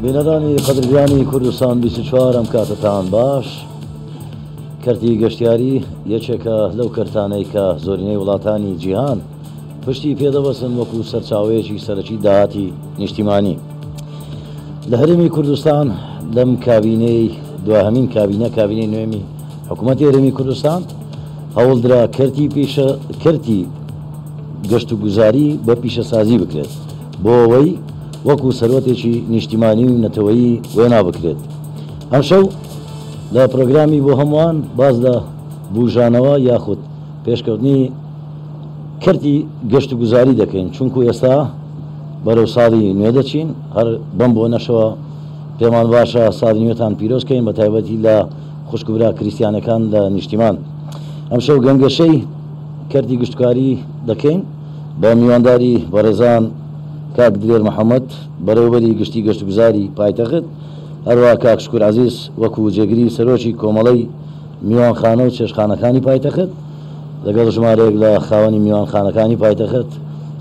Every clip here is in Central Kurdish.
بینەرانی قەدرگرانی کوردستان 24 ئەم کاتەتان باش. کەرتی گەشتیاری یەکێکە لەو کەرتانەی کە زۆرینەی وڵاتانی جیهان پشتی پێدەبەستن وەکو سەرچاوەیەکی سەرەکی داهاتی نیشتیمانی. لە هەرێمی کوردستان لەم کابینەی دواهەمین کابینە، کابینەی نوێمی حکوومەتی هەرێمی کوردستان، هەوڵدرا کەرتی پیشە کەرتی گەشتوگوزاری بە پیشەسازی بکرێت بۆ ئەوەی وەکو سەروەتێکی نیشتیمانی و نەتەوەیی وێنا بکرێت. ئەمشەو لە پرۆگرامی بۆ هەمووان باس لە بوژانەوە یاخود پێشکەوتنی کەرتی گەشتوگوزاری دەکەین، چونکو ئێستا بەرەو ساڵی نوێ دەچین، هەر بەم بۆنەشەوە پێمان باشە ساڵی نوێتان پیرۆز کەین، بە تایبەتی لە خوشک و برا کریستیانەکان لە نیشتیمان. ئەمشەو گەنگەشەی کەرتی گشتکاری دەکەین بە میوانداری بەڕێزان کاک دلێر محەمەد، بەڕێوەبەری گشتی گەشتوگوزاری پایتەخت، هەروەها کاک شکور عەزیز وەکو جێگری سەرۆکی کۆمەڵەی میوانخانە و چێشتخانەکانی پایتەخت، لەگەڵ ژمارەیەک لە خاوەنی میوانخانەکانی پایتەخت.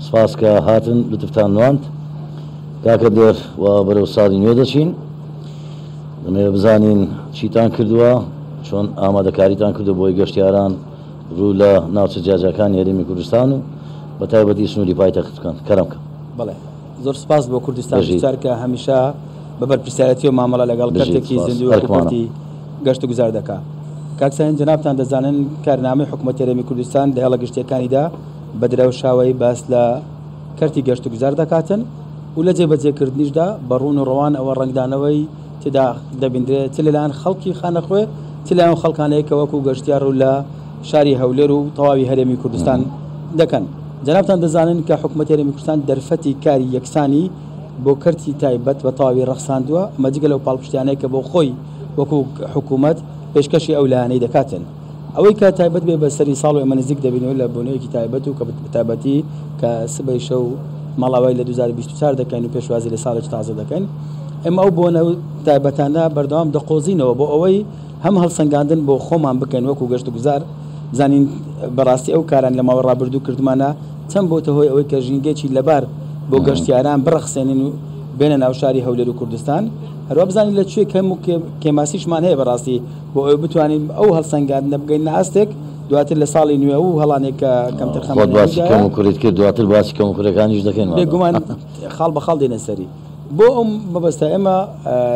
سپاس کە هاتن، لوتفتان نواند. کاکە دلێر، وا بەرەو ساڵی نوێ دەچین، دەمەوێت بزانین چیتان کردووە، چۆن ئامادەکاریتان کردووە بۆی گەشتیاران ڕوو لە ناوچە جیاجیاکانی هەرێمی کوردستان و بە تایبەتی سنووری پایتەخت بکەن. کەرەم کە. بەڵێ، زۆر سپاس بۆ کوردستان 24 کە هەمیشە بە بەرپرسیارەتیەوە مامەڵە لەگەڵ کەرتێکی زیندوو وەکو کەرتی گەشتوگوزار دەکا. کاک ساین، جەنابتان دەزانن کارنامەی حکوومەتی هەرێمی کوردستان لە هێڵە گشتییەکانیدا بە درەوشاوەیی باس لە کەرتی گەشتوگوزار دەکاتن و لە جێبەجێکردنیشدا بە ڕوون و ڕەوان ئەوە ڕەنگدانەوەی تێدا دەبیندرێت، چ لەلایەن خەڵکی خانەخوێ، چ لەلایەن ئەو خەڵکانەی کە وەکو گەشتیار ڕوو لە شاری هەولێر و تەواوی هەرێمی کوردستان دەکەن. جەنابتان دەزانن کە حکوومەتی هەرێمی کوردستان دەرفەتی کاری یەکسانی بۆ کەرتی تایبەت بە تەواوی ڕەخساندووە، ئەمە جگە لەو پاڵپشتیانەی کە بۆ خۆی وەکو حکوومەت پێشکەشی ئەو لایەنەی دەکاتن. ئەوەی کە تایبەت بێ بە سەری ساڵ و ئێمە نزیک دەبینەوە لە بۆنەیەکی تایبەت و کە تایبەتی کە سبەی شەو ماڵاوای لە 2024 دەکەین و پێشوازی لە ساڵێکی تازە دەکەین، ئێمە ئەو بۆنە تایبەتانە بەردەوام دەقۆزینەوە بۆ ئەوەی هەم هەڵسەنگاندن بۆ خۆمان بکەین وەکو گەشتوگوزار، بزانین بەڕاستی ئەو کاران لە ماوەی ڕابردوو کردمانە چەند بۆتە هۆی ئەوەی کە ژینگەیەکی لەبار بۆ گەشتیاران بڕەخسێنین و بێنە ناو شاری هەولێر و کوردستان، هەروە بزانین لە کوێ کەم و کێماسیشمان هەیە بەڕاستی بۆ ئەوەی بتوانین ئەو هەڵسەنگاندنە بگەینە ئاستێک دواتر لە ساڵی نوێ و هەڵانێک کە کەمتەرخەمان خۆت باسی کەم و کوڕیت کرد، دواتر باسی کەم و کوڕیەکانیش دەکەین. بێگومان خاڵ بە خاڵ دێنە سەری. بۆ ئەو مەبەستە ئێمە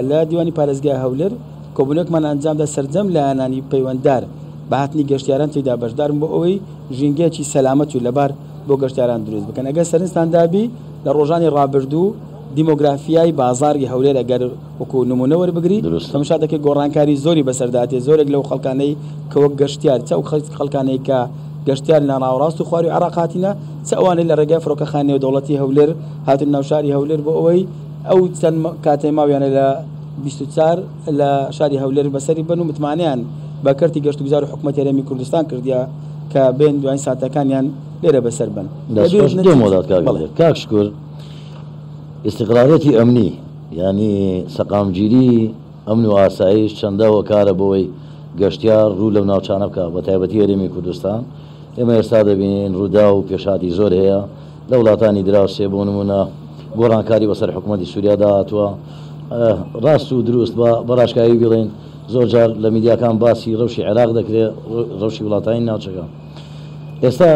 لە دیوانی پارێزگای هەولێر کۆبوونەوەکمان ئەنجامدا، سەرجەم لایەنانی پەیوەنددار بە هاتنی گەشتیاران تێیدا بەشدارن بۆ ئەوەی ژینگەیەکی سەلامەت و لەبار بۆ گەشتیاران دروست بکەن. ئەگەر سەرنجتان دابی لە ڕۆژانی ڕابردوو دیمۆگرافیای بازاڕی هەولێر ئەگەر وەکو نموونە وەربگری تەماشا دەکەی گۆڕانکاری زۆری بەسەردا هاتیە، زۆرێک لەو خەڵکانەی کە وەک گەشتیار، چ ئەو خەڵکانەی کە گەشتیار لە ناوەڕاست و خوارووی عێراق هاتینە، چ ئەوانەی لە ڕێگای فڕۆکەخانەی نێودەوڵەتی هەولێر هاتن ناو شاری هەولێر بۆ ئەوەی ئەو چەند کاتەی ماویانە لە 24 لە شاری هەولێر بەسەری بن و متمانەیان بە کەرتی گەشتوگوزار و حکوومەتی هەرێمی کوردستان کردیە کە بێن دوایین ساتەکانیان لێرە بەسەر بن. دەست خۆش دێمەوە کاک دلێر. کاک شکور، ئیستیقراریەتی ئەمنی یانی سەقامگیری ئەمن و ئاسایش چەندە هۆکارە بۆی گەشتیار ڕوو لەو ناوچانە بکا بە تایبەتی هەرێمی کوردستان؟ ئێمە ئێستا دەبینین ڕووداو و پێشهاتی زۆر هەیە لە وڵاتانی دراوسێ، بۆ نموونە گۆڕانکاری بەسەر حکوومەتی سووریادا هاتووە. ڕاست و دروست بە بەڕاشکاوی بڵێین زۆر جار لە میدیاکان باسی ڕەوشی عێراق دەکرێت، ڕەوشی وڵاتانی ناوچەکە. ئێستا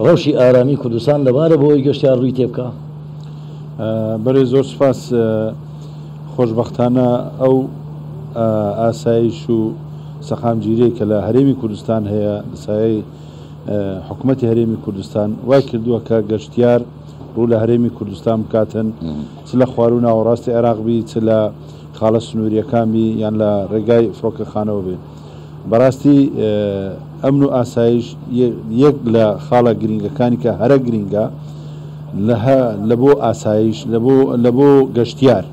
ڕەوشی ئارامی کوردستان لەبارە بۆ ئەوەی گەشتیار ڕووی تێبکا؟ بەرێ زۆر سوپاس. خۆشبەختانە ئەو ئاسایش و سەقامگیریەی کە لە هەرێمی کوردستان هەیە لە سایەی حکوومەتی هەرێمی کوردستان وای کردووە کە گەشتیار ڕوو لە هەرێمی کوردستان بکاتن، چ لە خواروو ناوەڕاستی عێراق بی، چ لە خاڵە سنوورییەکان بی یان لە ڕێگای فڕۆکەخانەوە بێ. بەڕاستی ئەمن و ئاسایش یەک لە خاڵە گرینگەکانی کە هەرە گرینگە لە بۆ ئاسایش لە بۆ گەشتیار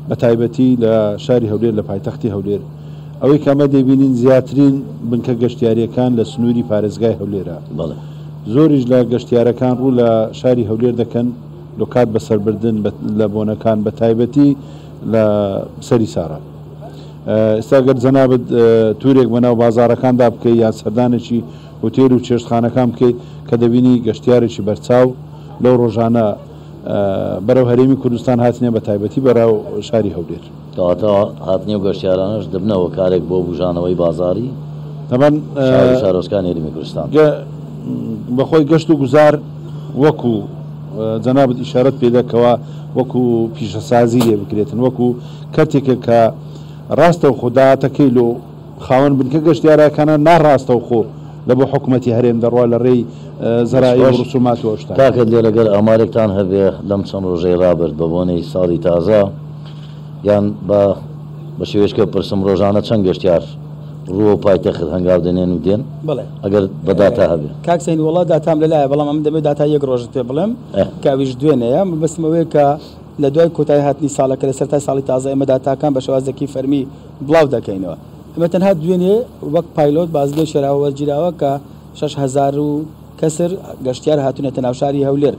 بە تایبەتی لە شاری هەولێر لە پایتەختی هەولێر ئەوەی کە ئەمە دەیبینین زیاترین بنکە گەشتیارییەکان لە سنووری پارێزگای هەولێرە. زۆریش لە گەشتیارەکان ڕوو لە شاری هەولێر دەکەن لۆ کات بەسەربردن لە بۆنەکان بە تایبەتی لە سەری سارا. ئێستا گەر جەنابت تورێک بەناو بازاڕەکاندا بکەی یان سەردانێکی هوتێل و چێشتخانەکان بکەی کە دەبینی گەشتیارێکی بەرچاو لەو ڕۆژانە بەرەو هەرێمی کوردستان هاتنیە بە تایبەتی بەرەو شاری هەولێر. کەواتە هاتنی ئەو گەشتیارانەش دەبنە هۆکارێک بۆ بوژانەوەی بازاڕی شار و شارۆچکانی هەرێمی کوردستان. بەخۆی گەشت و گوزار وەکو جەنابت ئیشارەت پێدا کەوا وەکو پیشەسازی لێ بکرێتن وەکو کەرتێکە کە ڕاستەوخۆ داهاتەکەی لۆ خاوەن بنکە گەشتیارەکانە ناڕاستەوخۆ لە بۆ حکومەتی هەرێم دەڕوا لە ڕێی زەرائب و خۆش ڕسومات و ئەو شتانە. کاکە دلێر گەر ئامارێکتان هەبێ لەم چەند ڕۆژەی ڕابرد بە بۆنەی ساڵی تازە یان با بە شێوەیەکە بپرسم ڕۆژانە چەند گەشتیار ڕووەو پایتەخت هەنگاو دەنێن و دێن بەڵێ ئەگەر بە داتا هەبێ؟ کاک سەین وەڵا داتام لەلایە بەڵام ئەمن دەمەوێت داتای یەک ڕۆژت پێ بڵێم کە ئەویش دوێنێیە مەبەستم ئەوەیە کە لە دوای کۆتایی هاتنی ساڵەکە لە سەرەتای ساڵی تازە ئێمە داتاکان بە شێوازێکی فەرمی بڵاو دەکەینەوە ئێمە تەنها دوێنێ وەک پایلۆت بازگەی شێراوە وەرگیراوە کە 6000 و کەسر گەشتیار هاتوونەتە ناو شاری هەولێر.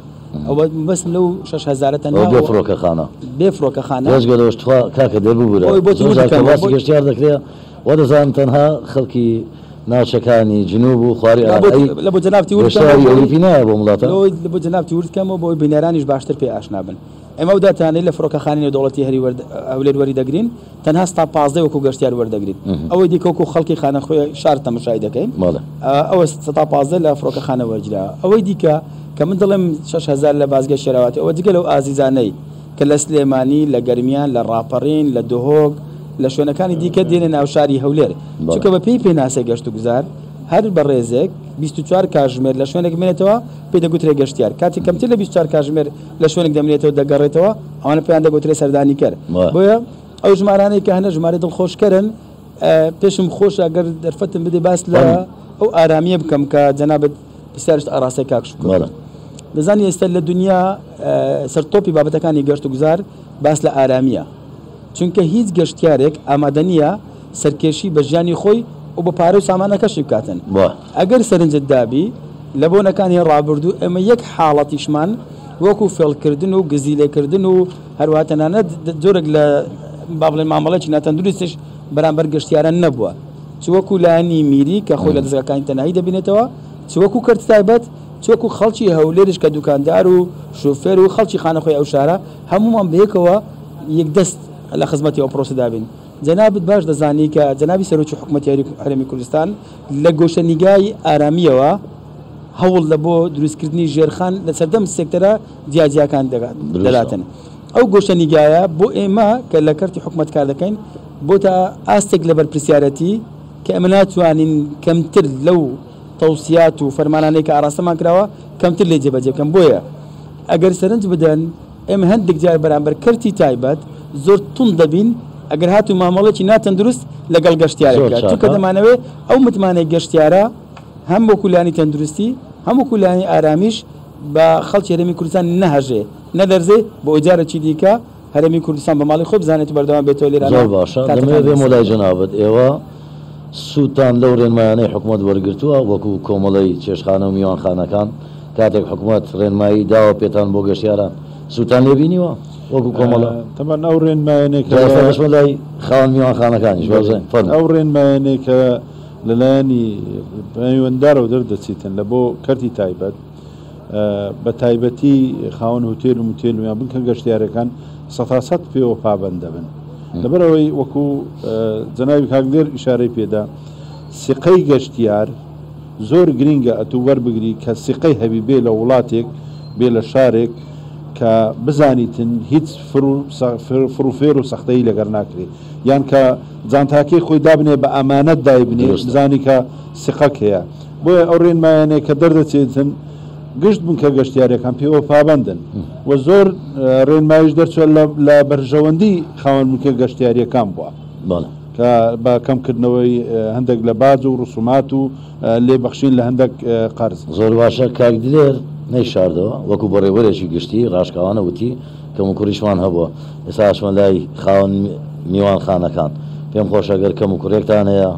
ئەوە مەبەستم لەو 6000ە تەنها بێ فڕۆکەخانە. بێ فڕۆکەخانە. بێجگە لەوەش تخوا کاکە دێ ببورە ئەوەی بۆت زۆر ورد جار کە کەمەوە باسی بۆ گەشتیار دەکرێ وا دەزانن تەنها خەڵکی ناوچەکانی جنوب و خواری لا عێراق بۆ ئەی لە بۆ جەنابتی ورد کەمەوە گەشتیاری بۆ ئەوەی ئەوروپی نایە بۆم وڵاتە؟ لەوەی لە بۆ جەنابتی ورد کەمەوە بۆ ئەوەی بینەرانیش باشتر پێ ئاشنا بن. ئێمە ئەو داتانەی لە فڕۆکەخانەی نێودەوڵەتی هەری وەرد هەولێر وەری دەگرین تەنها ستا 15 وەکو گەشتیار وەردەگرین ئەوەی دیکە وەکو خەڵکی خانەخوێ شار تەمەشای دەکەین ئەوە ستا 15 لە فڕۆکەخانە وەرگیراوە ئەوەی دیکە کە من دەڵێم 6000 لە بازگەی شێراواتی ئەوە جگە لەو ئازیزانەی کە لە سلێمانی لە گەرمیان لە ڕاپەڕین لە دهۆک لە شوێنەکانی دیکە دێنە ناو شاری هەولێر چونکە بە پێی پێناسەی گەشتوگوزار هەر بەڕێزێک 24 کاژمێر لە شوێنێک بمێنێتەوە پێی دەگوترێ گەشتیار کاتێک کەمتر لە 24 کاژمێر لە شوێنێک دەمێنێتەوە دەگەڕێتەوە ئەوانە پێیان دەگوترێ سەردانیکەر بۆیە ئەو ژمارانەی کە هەنە ژمارەی دڵخۆشکەرن پێشم خۆشە گەر دەرفەتم بدەی باس لە ئەو ئارامیە بکەم کە جەنابت پرسیارشت ئاراستەی کاک شوکر دەزانی ئێستا لە دنیا سەر تۆپی بابەتەکانی گەشت و گوزار باس لە ئارامیە چونکە هیچ گەشتیارێک ئامادە نییە سەرکێشی بە ژیانی خۆی و بە پارە و سامانەکەشی بکاتن. ئەگەر سەرنجت دابی لە بۆنەکانی ڕابردوو ئێمە یەک حاڵەتیشمان وەکو فێڵکردن و گزیلێکردن و هەروەها تەنانەت جۆرێک لە با بڵێین مامەڵەیەکی ناتەندروستیش بەرامبەر گەشتیاران نەبووە چ وەکو لایەنی میری کە خۆی لە دەزگاکانی تەناهی دەبینێتەوە چ وەکو کەرتی تایبەت چ وەکو خەڵکی هەولێریش کە دوکاندار و شوفێر و خەڵکی خانەخوێی ئەو شارە هەموومان بەیەکەوە یەکدەست لە خزمەتی ئەو پرۆسەدا بین. جەنابت باش دەزانی کە جەنابی سەرۆکی حکومەتی هەرێمی کوردستان لە گۆشەنیگای ئارامییەوە هەوڵ لە بۆ دروستکردنی ژێرخان لە سەردەم سێکتەرە جیاجیاکان دەداتن. ئەو گۆشەنیگایە بۆ ئێمە کە لە کەرتی حکومەت کار دەکەین بۆتە ئاستێک لە بەرپرسیارەتی کە ئێمە ناتوانین کەمتر لەو تەوسیات و فەرمانانەی کە ئاراستەمان کراوە کەمتر لێ جێبەجێ بکەن. بۆیە ئەگەر سەرنج بدەن ئێمە هەندێک جار بەرامبەر کەرتی تایبەت زۆر توند دەبین ئەگەر هاتوو مامەڵەیەکی ناتەندروست لەگەڵ گەشتیارێک زۆر بکات، چونکە چاکە. دەمانەوێت ئەو متمانەی گەشتیارە هەم وەکو لایەنی تەندروستی هەم وەکو لایەنی ئارامیش بە خەڵکی هەرێمی کوردستان نەهەژێ نەلەرزێ بۆ ئەوەی جارێکی دیکە هەرێمی کوردستان بە ماڵی خۆی بزانێت و بەردەوام بێتەوە لێرانە زۆر باشە کاتەکان دەمەوێت بێمەوە بەسەر لای ببات. جەنابت ئێوە سوودتان لەو ڕێنمایانەی حکومەت وەرگرتووە وەکو کۆمەڵەی چێشتخانە و میوانخانەکان کاتێک حکومەت ڕێنمایی داوە پێتان بۆ گەشتیاران سوودتان لێ بینیوە وەکو کۆمەڵە؟ تەبعەن ئەو ڕێنمایانەی کە جا ئێستا دەچمە لای خاوەن میوانخانەکانیش بەڵێ فەرموو. ئەو ڕێنمایانەی کە لەلایەنی پەیوەنددارەوە دەردەچیتن لە بۆ کەرتی تایبەت بە تایبەتی خاوەن هوتێل و موتێل و یان بنکە گەشتیارەکان سەتا سەد پێوە پابەند دەبن لەبەرئەوەی وەکو جەنابی کاک دلێر ئیشارەی پێدا سیقەی گەشتیار زۆر گرینگە ئەتوو وەربگری کە سیقەی هەبی بێ لە وڵاتێک بێ لە شارێک کە بزانیتن هیچ فڕوفێر و سەختەیی لەگەر ناکرێ یان کە جانتاکەی خۆی دابنێ بە ئەمانەت دایبنێ بزانی کە سیقەک هەیە بۆیە ئەو ڕێنمایانەی کە دەردەچێتن گشت بنکە گەشتیارەکان پێوە پابەندن و زۆر ڕێنمایش دەرچوە لە بەرژەوەندی خاوەن بنکە گەشتیاریەکان بووە کە بە کەمکردنەوەی هەندێک لە باج و ڕسومات و لێبەخشین لە هەندێک قەرز. زۆر باشە کاک دلێر نەیشاردەوە وەکو بەڕێوبەرێکی گشتی ڕاشکاوانە وتی کەموکوڕیشمان هەبووە ئێستا ئەچمە لای خاوەن میوانخانەکان پێم خۆشە گەر کەموکوڕیەکتان هەیە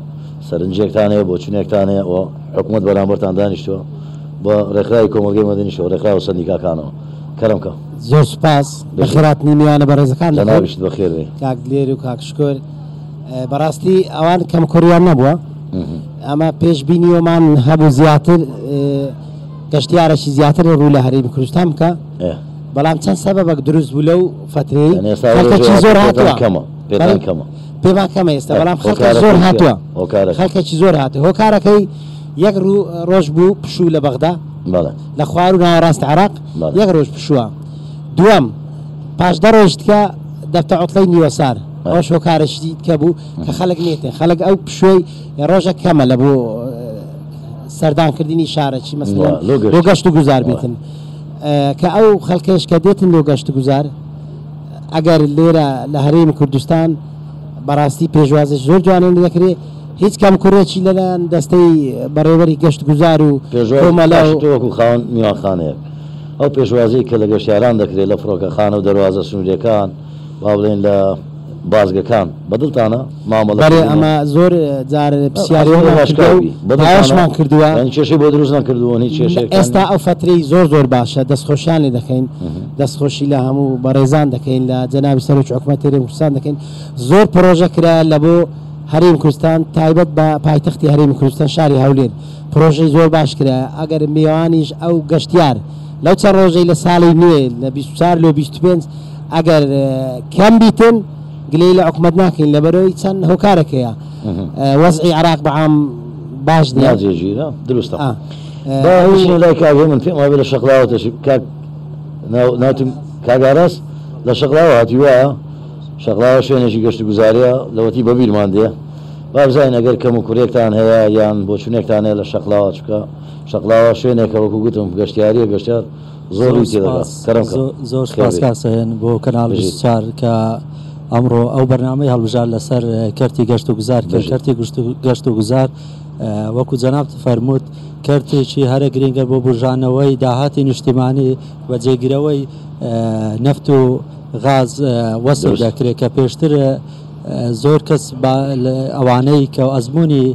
سەرنجێکتان هەیە بۆچونێکتان هەیە و حکومەت بەرامبەرتان دانیشتووە بە ڕێکخراوی کۆمەڵگەی مەدەنیشەوە ڕێکخراوە سەندیکاکانەوە کەرەم کە. زۆر سوپاس بەخێرهاتنی میوانە بەڕێزەکان دەکەم. جەنابیشت بەخێر بێی. کاک دلێر و کاک شکر بەڕاستی ئەوان کەمکوڕیان نەبووە ئەمە پێشبینیەمان هەبوو زیاتر گەشتیارەکی زیاتر ڕوو لە هەرێمی کوردستان بکە. بەڵام چەند سەبەبەک دروست بوو لەو فەترەی یعنی ئێستا خەڵکەکی ڕێژەی زۆر هاتوو هاتووە پێتان کەمە پێتان بەڵێ کەمە پێمان کەمە ئێستا بەڵام خەڵکە هۆکارەکەی زۆر چییە هاتووە هۆکارەکەی خەڵکەکی زۆر هاتووە هۆکارەکەی یەک ڕۆژ بوو پشوو لە بەغدا بەڵێ لە خوار و ناوەڕاست عراق بەڵێ یەک ڕۆژ پشووە دووەم پاش 10 ڕۆژ تکە دەبتە عوتڵەی نیوەسار ئەوەش هۆکارێکی کە بوو کە خەڵک نێتێ خەڵک ئەو پشووی ڕۆژە کەمە لە بۆ سەردانکردنی شارەکی مەسەلەن لۆ بۆ گەشت گەشت و گوزار بێتن کە ئەو خەڵکێش کە دێتن لۆ گەشت و گوزار ئەگەر لێرە لە هەرێمی کوردستان بەڕاستی پێشوازش زۆر جوانە دەکرێت هیچ کەم کوڕێکی لەلایەن دەستەی بەڕێوەری گەشت گوزار و پێشواز کۆمەڵە باشە و تۆ وەکو خاوەن میوانخانەیەک ئەو پێشوازیەی کە لە گەشتیاران دەکرێت لە فڕۆکەخانە و دەروازە سنووریەکان با بڵێین لە بازگەکان بەدڵتانە مامەڵە بەڵێ کردنیان ئەمە زۆر جار پرسیاری ئەزموونی ئەومان ڕاشکاو کردووە و بی بەدڵتانە پایەشمان کردووە یانی کێشەی بۆ دروست نەکردوون هیچ کێشەیەکتان ئێستا نییە ئەو فەترەی زۆر زۆر باشە دەستخۆشیان لێ دەکەین دەستخۆشی لە هەموو بەڕێزان دەکەین لە جەنابی سەرۆکی حکومەتی هەرێمی کوردستان دەکەین زۆر پرۆژە کرا لە بۆ هەرێمی کوردستان تایبەت بە پایتەختی هەرێمی کوردستان شاری هەولێر پرۆژەی زۆر باش کرا ئەگەر میوانیش ئەو گەشتیار لەو چەند ڕۆژەی لە ساڵی نوێ لە 24 لۆ 25 ئەگەر کەم بیتن گلەیی لە حکومەت ناکەین لەبەرەوەی چەند هۆکارێک هەیە وەزعی عراق بەعام باش نییە ناجێگیرە دروستە ئا با ئەو بچینە لای کاک هێمن پێم وابێ لە شەقڵاوە تەشریف کاک ناو ناوتم کاک ئاراس لە شەقڵاوە هاتی وایە شەقڵاوە شوێنێکی گەشت و گوزاریە لەوەتی بەبیرمان دێ با بزانین ئەگەر کەم و کوڕێکتان هەیە یان بۆچونێکتان هەیە لە شەقڵاوە چونکە شەقڵاوە شوێنێکە وەکو گوتم گەشتیاریە گەشتیار زۆر زۆر ڕووی تێدەکا سپاس کەرەم کە زۆر خێر سپاس بێی کاک سەهێن بۆ کەناڵ بژیت 24 کە ئەمڕۆ ئەو بەرنامەی هەڵبژارد لەسەر کەرتی گەشت و گوزار کە بژیت کەرتی گەشت و گوزار وەکو جەنابت فەرمووت کەرتێکی هەرە گرنگە بۆ بورژانەوەی داهاتی نیشتیمانی و جێگرەوەی نەفت و غاز وەسف دروست دەکرێت کە پێشتر زۆر کەس ئەوانەی کە ئەزمموی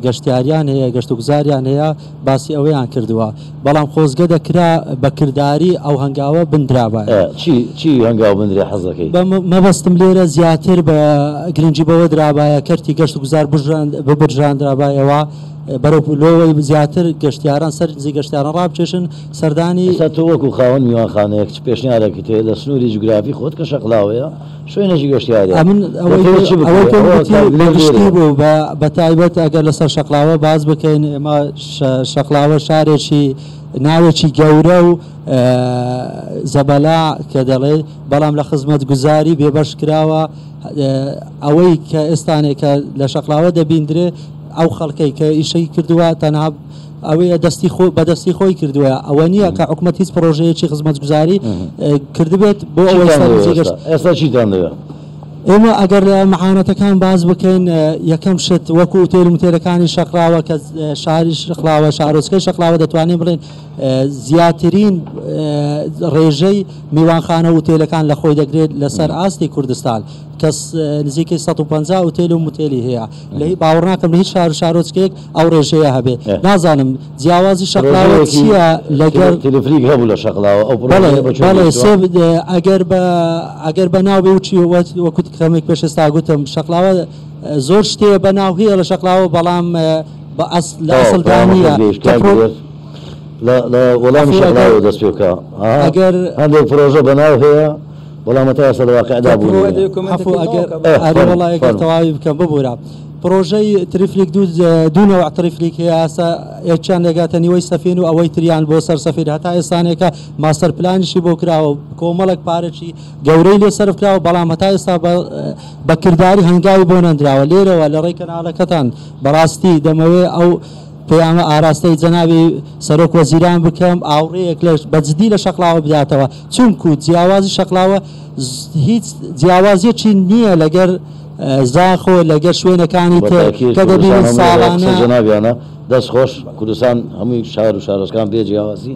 گەشتیاریان هەیە گەشت و گوزاریان هەیە باسی ئەوەیان کردووە بەڵام خۆزگە دەکرا بە کرداری ئەو هەنگاوە بندرابایە. چی چی هەنگاو بندرێ حەز دەکەی؟ بە مەبەستم لێرە زیاتر بە گرنگی بەوە درابایە کەرتی گەشت و گوزار ببرژاندرابایەوە بەرەو لۆوەی زیاتر گەشتیاران سەرنجی گەشتیاران ڕابکێشن سەردانی. ئێستا تۆ وەکو خاوەن میوانخانەیەک چ پێشنیارێکت هەیە لە سنووری جوگرافی خۆت کە شەقلاوەیە شوێنێکی گەشتیاریە ئەمن ئەوەی دەتەوێت چ ئەوەی بکرێ پێم ئەوە گوتی کاک بە دلێر گشتی لێرەیە. بوو بە بە تایبەت ئەگەر لەسەر شەقلاوە باس بکەین ئێمە شەقلاوە شارێکی ناوێکی گەورە و زەبەلاع کە دەڵێ بەڵام لە خزمەتگوزاری بێبەش کراوە ئەوەی کە ئێستانێکە لە شەقلاوە دەبیندرێ ئەو خەڵکەی کە ئیشەی کردووە تەنها ئەوەیە دەستی خۆ بەدەستی خۆی کردووە ئەوە نییە کە حکومەت هیچ پرۆژەیەکی خزمەتگوزاری کردبێت بۆ ئەوەی چیتان دەوێت سەرنجی ئێستا گەشت ئێستا چیتان دەوێت؟ ئێمە ئەگەر لە مەعانەتەکان باس بکەین یەکەم شت وەکو ئوتێل و متێلەکانی شەقلاوە کە شاری شەقلاوە شارۆچکەی شەقلاوە دەتوانین بڵێن زیاترین ڕێژەی میوانخانە و ئوتێلەکان لە خۆی دەگرێت لەسەر ئاستی کوردستان کەس نزیکەی 150 ئوتێل و موتێلی هەیە لە باوەڕ ناکەم لە هیچ شار و شارۆچکەیەک ئەو ڕێژەیە هەبێ نازانم جیاوازی شەقلاوە پرۆژەیەکی چییە لەگەڵ تەلەفریک هەبوو لە شەقلاوە ئەو بەڵێ پرۆژەیە بە کوێ بەڵێ گەیشتووە؟ سێ ئەگەر بە ئەگەر بە ناو بێ وچی وەکو کەمێک پێش ئێستا گوتم شەقلاوە زۆر شتێ بە ناو هەیە لە شەقلاوە بەڵام بە ئەس لە تەواو ئەسڵدا پەیامەکەت نییە گەیشت کە کاک پرۆ دلێر لە لە وەڵامی عەفوو ئەگەر شەقلاوە دەست پێ بکە ها ئەگەر هەندێک پرۆژە بە ناو هەیە بەڵام هەتا ئێستا لە واقعدا کە بوونی پرۆ نییە. عەفوو ئەگەر ئێ ئەرێ فەرموو وەڵا ئەگەر فەرموو تەواوی بکەم ببوورە پرۆژەی تریفلیک دوو دوو نەوع تریفلیک هەیە ئاسا یەکیان دەگاتە نیوەی سەفین و ئەوەی تریان بۆ سەر سەفین هەتا ئێستانێکە ماستەر پلانیشی بۆ کراوە کۆمەڵێک پارەکی گەورەی لێ سەرف کراوە بەڵام هەتا ئێستا بە کرداری هەنگاوی بۆ نەندراوە لێرەوە لە ڕێی کەناڵەکەتان بەڕاستی دەمەوێ ئەو پەیامە ئاراستەی جەنابی سەرۆک وەزیران بکەم ئاوڕێیەک لە بەجددی لە شەقلاوە بداتەوە چونکو جیاوازی شەقلاوە هیچ جیاوازیەکی نییە لەگەر زاخۆ لەگەر شوێنەکانی تر بەتاکید کە کوردستان دەبینین هەمووی لەگەڵ ساڵانە قسەی جەنابیانە دەست خۆش کوردستان هەمووی شار و شارۆچکان بێ جیاوازی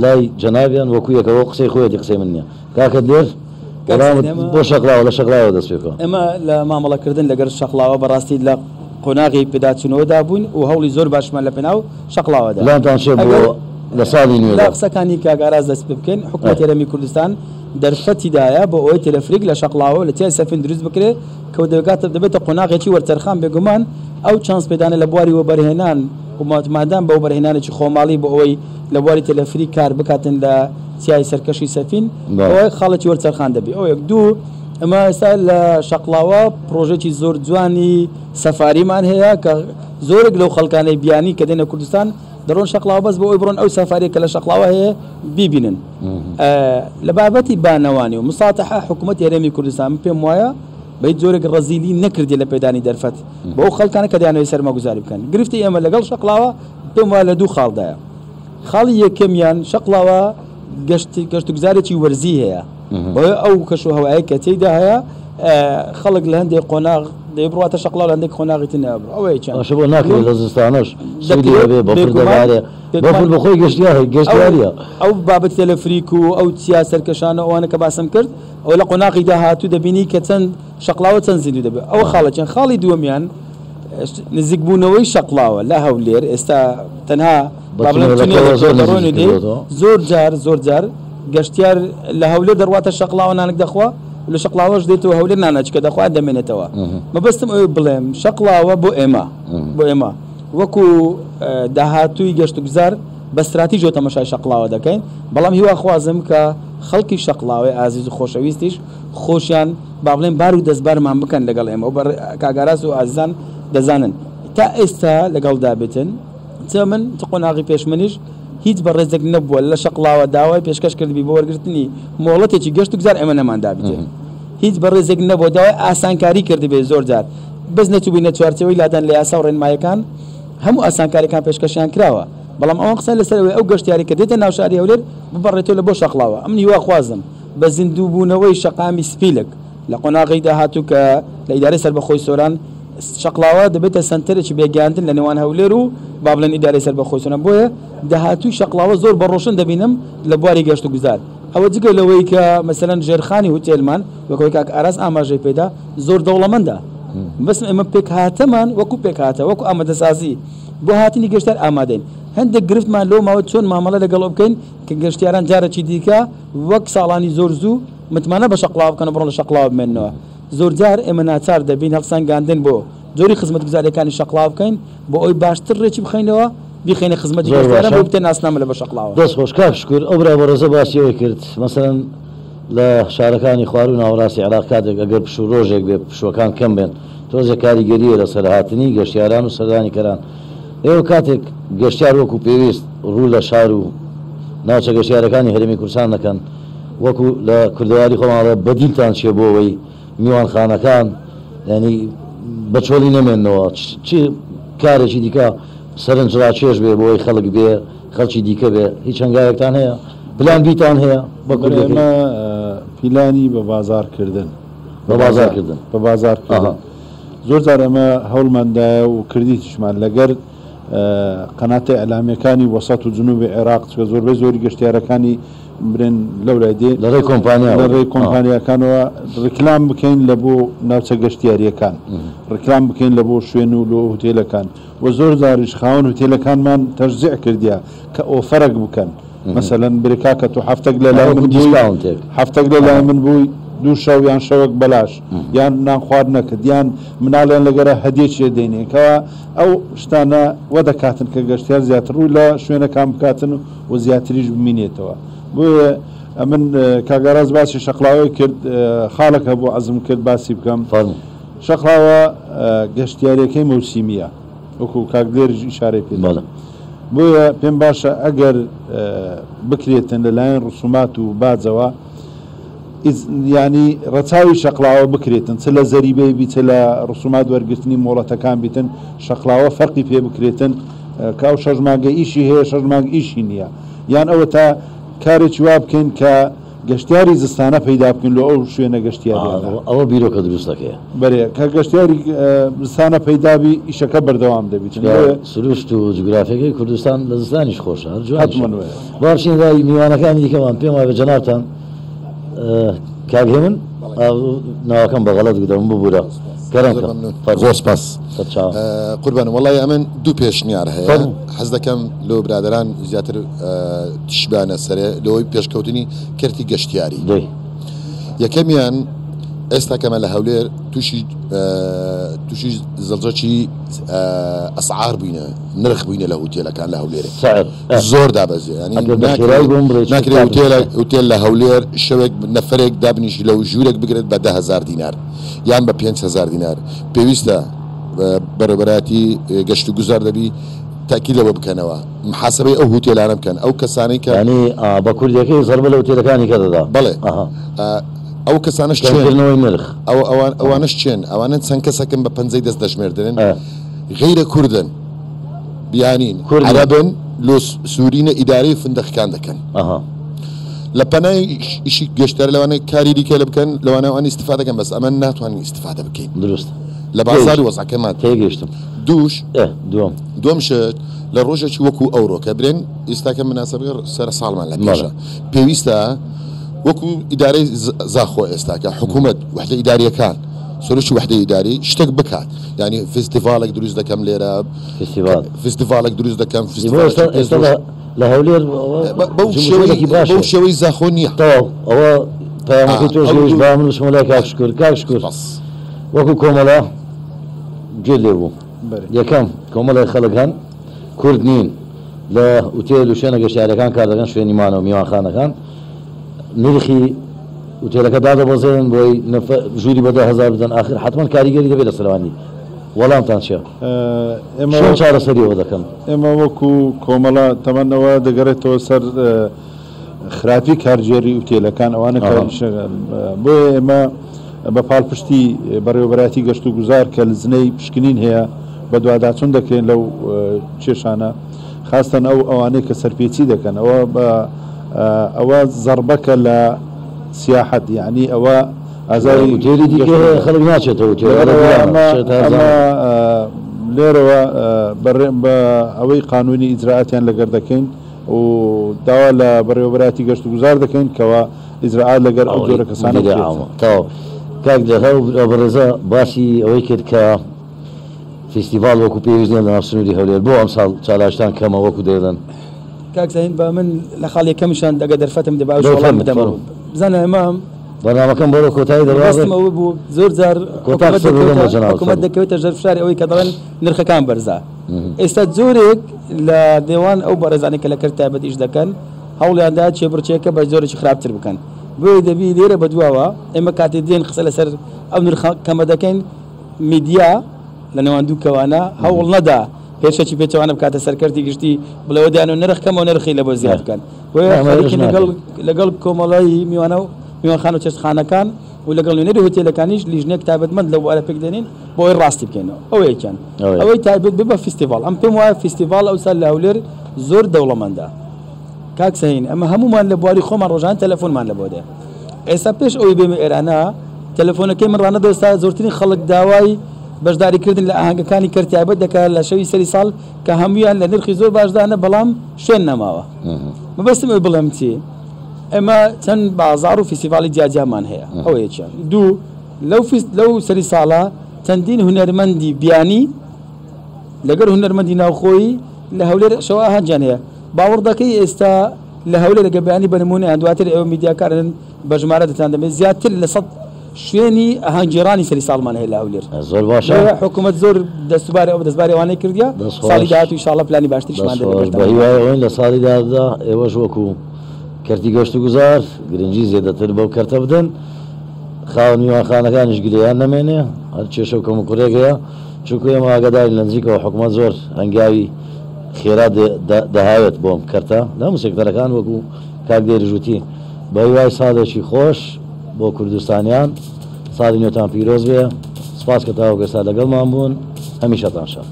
لای جەنابیان وەکو یەکەوە قسەی خۆیەتی قسەی من نییە کاکە دلێر کاک وەڵامت سەید ئێمە بۆ شەقلاوە لە شەقلاوە دەست پێ بکە. ئێمە لە مامەڵەکردن لەگەر شەقڵاوە بەڕاستی لە قۆناغی پێداچوونەوەدا بووین و هەوڵی زۆر باشمان لە پێناو شەقڵاوەدا. پلانتان چیە بۆ ئەگەر لە ساڵی لە نوێدا؟ قسەکانی کاک ئاراس دەست پێ بکەین، حکومەتی هەرێمی کوردستان دەرفەتی دایە بۆ ئەوەی تەلەفریک لە شەقڵاوە و لە چیای سەفین دروست بکرێ کە دەگاتە دەبێتە قۆناغێکی وەرچەرخان بێگومان ئەو چانس پێدانە لە بواری وەبەرهێنان و متمادان بە وەبەرهێنانێکی خۆماڵی بۆ ئەوەی لە بواری تەلەفریک کار بکاتن لە چیای سەرکەشی سەفین، ئەوە خاڵێکی وەرچەرخان دەبی. ئەوە یەک. دوو، ئێمە ئێستا لە شەقڵاوە پڕۆژەیەکی زۆر جوانی سەفاریمان هەیە کە زۆرێک لەو خەڵکانەی بیانی کە دێنە کوردستان دەڕۆن شەقڵاوە بەس بۆ ئەوەی بڕۆن ئەو سەفاریە کە لە شەقڵاوە هەیە بیبینن. لە بابەتی بانەوانی و مساتەحە حکوومەتی هەرێمی کوردستان من پێم وایە بە هیچ جۆرێک ڕەزیلی نەکردیە لە پێدانی دەرفەت بۆ ئەو خەڵکانە کە دەیانەوێت سەرماگوزاری بکەن. گرفتی ئێمە لەگەڵ شەقڵاوە پێم وایە لە دوو خاڵدایە. خاڵی یەکەمیان شەقڵاوە گەشت گەشتوگوزارێکی وەرزی هەیە بەهۆی ئەو کەش و هەوایە کە تێیدا هەیە خەڵک لە هەندێک قۆناغ دەی بڕاتە شەقڵاوە لە هەندێک قۆناغی تر نابڕ ئەوە یەکیان باشە بۆ ناکرێت لە زستانەش سوودی هەبێ بەفر دەبارێ بەفر بەخۆی گەشتیار گەشتیاریە ئەو بابەت تەلەفریک و ئەو چیا سەرکەشانە ئەوانە کە باسم کرد ئەو لە قۆناغی داهاتوو دەبینی کە چەند شەقڵاوە چەند زیندوو دەبێت ئەوە خاڵێکیان خاڵی دووەمیان نزیکبوونەوەی شەقڵاوە لە هەولێر ئێستا تەنها با بڵێم تونێلێک بە دەڕۆن و دێ زۆر جار زۆر جار گەشتیار لە هەولێر دەڕواتە شەقڵاوە نانک دەخوا لە شەقڵاوەش دێتەوە هەولێر نانەچکە دەخوا دەمێنێتەوە مەبەستم ئەوەی بڵێم شەقڵاوە بۆ ئێمە بۆ ئێمە وەکو داهاتووی گەشتوگوزار بە ستراتیژەوە تەمەشای شەقڵاوە دەکەین بەڵام هیواخوازم کە خەڵکی شەقڵاوەی ئازیز و خۆشەویستیش خۆشیان با بڵێن بار و دەستبارمان بکەن لەگەڵ ئێمە و بە کاک ئاراس و ئازیزان دەزانن تا ئێستا لەگەڵدا بێتن چ من چ قۆناغی پێش منیش هیچ بەڕێزێک نەبووە لە شەقڵاوە داوای پێشکەش کردبی بۆ وەرگرتنی مۆڵەتێکی گەشت و گوزار ئێمە نەماندابێتێ هیچ بەڕێزێک نەبووە داوای ئاسانکاری کردبێ زۆر جار بەس نەچووبینە چوارچێوەی لادان لە یاسا و ڕێنمایەکان هەموو ئاسانکاریەکان پێشکەشیان کراوە بەڵام ئەوان قسە لەسەر ئەوەی ئەو گەشتیاری کە دێتە ناو شاری هەولێر ببەڕێتەوە لە بۆ شەقڵاوە ئەمن هیواخوازم بە زیندووبوونەوەی شەقامی سپیلک لە قۆناغی داهاتوو کە لە ئیدارەی سەربەخۆی سۆران شەقڵاوە دەبێتە سەنتەرێکی بێگەیاندن لە نێوان هەولێر و با بڵێن ئیدارەی سەربەخۆی سۆران بۆیە داهاتووی شەقڵاوە زۆر بە ڕۆشن دەبینم لە بواری گەشتوگوزار ئەوە جگە لەوەی کە مەسەلەن ژێرخانی هوتێلمان وەک ئەوەی کاک ئاراس ئاماژەی پێدا زۆر دەوڵەمەندە بەس ئێمە پێکهاتەمان وەکو پێکهاتە وەکو ئامادەسازی بۆ هاتنی گەشتیار ئامادەین هەندێک گرفتمان لەو ماوە چۆن مامەڵە لەگەڵ بکەین کە گەشتیاران جارێکی دیکە وەک ساڵانی زۆر زوو متمانە بە شەقڵاوە بکەن و بڕۆن لە شەقڵاوە بمێننەوە. زۆرجار ئێمە ناچار دەبین هەڵسەنگاندن بۆ جۆری خزمەتگوزارییەکانی شەقڵاوە بکەین بۆ ئەوەی باشتر رێکی بخەینەوە بیخەینە خزمەتی زۆر گەشتیاران باشە. بۆ ببتە ناسنامە لە بۆ شەقڵاوە. دەست خۆش کاک شکور، ئەو برا بەڕێزە باسی ئەوەی کرد مەسەلەن لە شارەکانی خواروو ناوەڕاستی عێراق کاتێک ئەگەر پشوو ڕۆژێک بێ پشووەکان کەم بێن تۆزێک کاریگەرییە لەسەر هاتنی گەشتیاران و سەردانیکەران ئێوە کاتێک گەشتیار وەکو پێویست ڕوو لە شار و ناوچە گەشتیارەکانی هەرێمی کوردستان دەکەن، وەکو لە کوردەواری خۆمان ئەڵێ بەدیلتان چیە بۆ ئەوەی میوانخانەکان یانی بە چۆڵی نەمێننەوە چ کارێکی دیکە سەرنجڕاکێش بێ بۆ ئەوەی خەڵک بێ خەڵکی دیکە بێ هیچ هەنگاوێکتان هەیە پلان بیتان هەیە بە کوردیەکەی؟ ئێمە پیلانی بە بازاڕ کردن بە بازاڕ کردن بە بازاڕ کردن زۆر جار ئێمە هەوڵمان دایە و کردیتیشمان لەگەر قەناتە ئیعلامیەکانی وەسەت و جنوبی عێراق چونکە زۆربەی زۆری گەشتیارەکانی برێن لەولای دێ لە ڕێی کۆمپانیاوە لە ڕێی کۆمپانیاکانەوە ڕیکلام بکەین لە بۆ ناوچە گەشتیاریەکان ڕیکلام بکەین لە بۆ شوێن و لۆ هوتێلەکان و زۆر جاریش خاوەن هوتێلەکانمان تەشجیع کردیە کە ئۆفەرەک بکەن مەسەلەن برێ کاکە تۆ هەفتەک لە لای من بووی هەفتەک لە لای من بووی دوو شەو یان شەوەک بەلاش یان نان خواردنەکت یان مناڵیان لەگەرە هەدیەکی دەینێ کەوا ئەو شتانە وە دەکاتن کە گەشتیار زیاتر ڕوو لە شوێنەکان بکاتن و زیاتریش بمینێتەوە بۆیە ئەمن کاک ئاراس باسی شەقڵاوەی کرد خاڵێک هەبوو عەزم کرد باسی بکەم شەقڵاوە گەشتیاریەکەی مەوسیمیە وەکو کاک دلێریش ئیشارەی پێ دا بۆیە پێم باشە ئەگەر بکرێتن لەلایەن ڕسومات و باجەوە یانی ڕەچاوی شەقڵاوە بکرێتن چ لە زەریبەی بی چ لە ڕسومات وەرگرتنی مۆڵەتەکان بیتن شەقڵاوە فەرقی پێ بکرێتن کە ئەو شەش مانگە ئیشی هەیە شەش مانگ ئیشی نییە یان ئەوە تا کارێکی وا بکەین کە گەشتیاری زستانە پەیدا بکەین لۆ ئەو شوێنە گەشتیاریانە. ئەوە بیرۆکە دروستەکەیە. بەرێ کە گەشتیاری زستانە پەیدا بی ئیشەکە بەردەوام دەبی چونکە سروشت و جوگرافیەکەی کوردستان لە زستانیش خۆشە هەر جوانیشە. با بچینە لای میوانەکانی دیکەمان پێم وایە جەنابتان کاک هێمن ناوەکەم بە غەڵەت گوتم ببورە کەرەم کە زۆر سپاس قوربان وەڵی ئەمن دوو پێشنیار هەیە حەز دەکەم لۆ برادەران زیاتر تیشبانە سەرێ لەوەی پێشکەوتنی کەرتی گەشتیاری یەکەمیان. ئێستا کەمە لە هەولێر تووشی تووشی زەڵجەکی ئەسعار بووینە نرخ بووینە لە هوتێلەکان لە هەولێر زۆر دابەزێ ینی ناکرێ هوتێل لە هەولێر شەوێک نەفرێک دابنیشی لەو ژوورێک بگرێت بە 10هزار دینار یان بە 5هزار دینار پێویستە بەڕێوەبەرایەتی گەشت و گوزار دەبی تاکی لەوە بکەنەوە محاسبەی ئەو هوتێلانە بکەن ئەو کەسانەی کە ینی بە کوردەکەی زەربە لە هوتێلەکانی کە دەدا بەڵێ ئەو کەسانەش چێن؟ کەمکردنەوەی نرخ. ئەو ئەوان ئەوانەش چێن؟ ئەوانە چەند کەسەکن بە پەنجەی دەست دەژمێردرێن؟ غەیرە کوردن، بیانین، کوردن. عەرەبن، لۆ سوورینە ئیدارەی فندەقەکان دەکەن. ئەها. لە پەنای ئیشی گەشتیاری لەوانەیە کاری دیکە لە بکەن، لەوانەیە ئەوان ئیستیفادە کەن، بەس ئەمە ناتوانین ئیستیفادە بکەین. دروستە. لە بازاری وەزعەکەمان. تێگەیشتم. دووش. ئێ دووەم. دووەم شت، لە ڕۆژێکی وەکوو ئەوڕۆ کە برێن ئیستاکە مناسبەی سەرە ساڵمان لە پێشە. پێویستە وەکو ئیدارەی زاخۆ ئێستاکە حکوومەت وحدە ئیداریەکان سەرۆکی وحدە ئیداری شتێک بکات یعنی فستیڤالێک دروست دەکەم لێرە فستیڤالێک دروست دەکەم لە هەولێر بەو شێوەی زاخۆ نییە تەواو ئەوە پەیامەکەی تۆش گەیشت با من بچمە لای کاک شکر کاک شکر وەکو کۆمەڵە گوێت لێ بوو یەکەم کۆمەڵێک خەڵک هەن کورد نین لە ئوتێل و شوێنە گەشتیاریەکان کار دەکەن شوێنی مانەوە میوانخانەکان نرخی ئوتێلەکە دادەبەزێنن بۆی ژووری بە 10,000 بدەن ئاخر حتمما کاریگەری دەبێت لەسەر ئەوانی وەڵامتان چیە؟ ئێمە چۆن چارەسەری ئەوە دەکەن؟ ئێمە وەکو کۆمەڵە تەمەن ئەوە دەگەڕێتەوە سەر خراپی کارگێڕی ئوتێلەکان ئەوانە بۆیە ئێمە بە پاڵپشتی بەڕێوەبەرایەتی گەشت و گوزار کە لزنەی پشکنین هەیە بەدواداچون دەکرێن لەو کێشانە خاستەن ئەو ئەوانەی کە سەرپێچی دەکەن ئەوە بە ئەوە زەڕبەکە لە سیاحەت یعنی ئەوە ئازاری ئوتێلی دیکە هەیە خەڵک ناچێتەوە ئوتێل ئەمە لێرەوە بە ئەوەی قانونی ئیجرائاتیان لەگەر دەکەین و داوا لە بەڕێوەبەرایەتی گەشت و گوزار دەکەین کەوا ئیجرائات لەگەر ئەو جۆرە کەسانە بکرێت. تەواو کاک دەهەو بەڕێزە باسی ئەوەی کرد کە فیستیڤاڵ وەکو پێویست نیە لەناو سنووری هەولێر بۆ ئەمساڵ چالاکتان کەمە وەکو دەیڵێن؟ کاک زاهیر با من لە خاڵ یەکەمیشان ئەگەر دەرفەتم دەبا ئەوش وەڵام بدەمەوە بزانە ئێمە بەرنامەکەم بەرەو کۆتایی دەڕوا مەبەستم ئەوە بوو زۆر جار کۆتا قسە بدەم بە جەنابت حکوومەت دەکەوێتە ژێر فشاری ئەوەی کە دەڵێن نرخەکان بەرزە ئێستا جۆرێک لە نێوان ئەو بەڕێزانەی کە لە کەرت تایبەت ئیش دەکەن هەوڵیاندا کێبڕکێکە بە جۆرێکی خراپتر بکەن بۆیە دەبی لێرە بەدواوە ئێمە کاتێ دێن قسە لەسەر ئەو نرخە کەمە دەکەین میدیا لە نێوان دوو کەوانە هەوڵ نەدا هێرشێکی پێچەوانە بکاتە سەر کەرتی گشتی بڵێ وەدیان و نرخ کەمە و نرخی لە بۆ زیاد بکەن بۆیە خەریکین لەگەڵ لەگەڵ کۆمەڵی میوانە و میوانخانە و چێشتخانەکان و لەگەڵ نوێنەری هۆتێلەکانیش لیژنەیەک تایبەتمەند لەو بوارە پێک دێنین بۆ ئەوەی ڕاستی بکەینەوە ئەوە یەکیان ئەوەی تایبەت بێ بە فیستیڤاڵ ئەم پێم وایە فیستیڤاڵ ئەوسا لە هەولێر زۆر دەوڵەمەندە کاک سەهین ئەمە هەموومان لە بواری خۆمان ڕۆژانە تەلەفۆنمان لە بۆ دێ ئێستا پێش ئەوەی بێمە ئێرانە تەلەفۆنەکەی من ڕانەدەوەستا زۆرترین خەڵک داوای بەشداریکردن لە ئاهەنگەکانی کەرتی تایبەت دەکات لە شەوی سەری ساڵ کە هەموویان لە نرخی زۆر باشدانە بەڵام شوێن نەماوە مەبەستم ئەوەی بڵێم چی ئێمە چەند بازاڕ و فیستیڤاڵی جیاجیامان هەیە ئەوە یەکیان دوو لەو فیست لەو سەری ساڵە چەندین هونەرمەندی بیانی لەگەر هونەرمەندی ناوخۆیی لە هەولێر شەو ئاهەنگیان هەیە باوەڕ دەکەی ئێستا لە هەولێر گە بەیانی بە نموونە یان دواتر ئێوە میدیاکارن بە ژمارە دەتان دەمێ زیاتر لە 100 شوێنی ئاهەنگگێڕانی سەری ساڵمان هەیە لە هەولێر. زۆر باشە. بۆیە حکوومەت زۆر دەستوباری ئەو دەستباری ئەوانەی کردیە دەست خۆش. ساڵی داهاتوو ئیشاڵڵا پلانی باشتریشمان دەست دەبێت خۆش. بەردەوام. بە هیوای ئەوەین لە ساڵی داهاتوودا ئێوەش وەکوو کەرتی گەشتوگوزار گرنگی زێدەتر بەو کەرتە بدەن. خاوەن میوانخانەکانیش گلەیان نەمێنێ هەر کێشە و کەموکوڕیەک هەیە چونکو ئێمە ئاگادارین لە نزیکەوە حکومەت زۆر هەنگاوی خێرا دەهاوێت بۆ ئەم کەرتە لە هەموو سێکتەرەکان وەکو کاک دێریش وتی بەهیوای ساڵێکی خۆش بۆ کوردستانیان ساڵی نوێتان پیرۆز بێ سپاس کە تاوەکو ئێستا لەگەڵمان بوون هەمیشەتان شاد.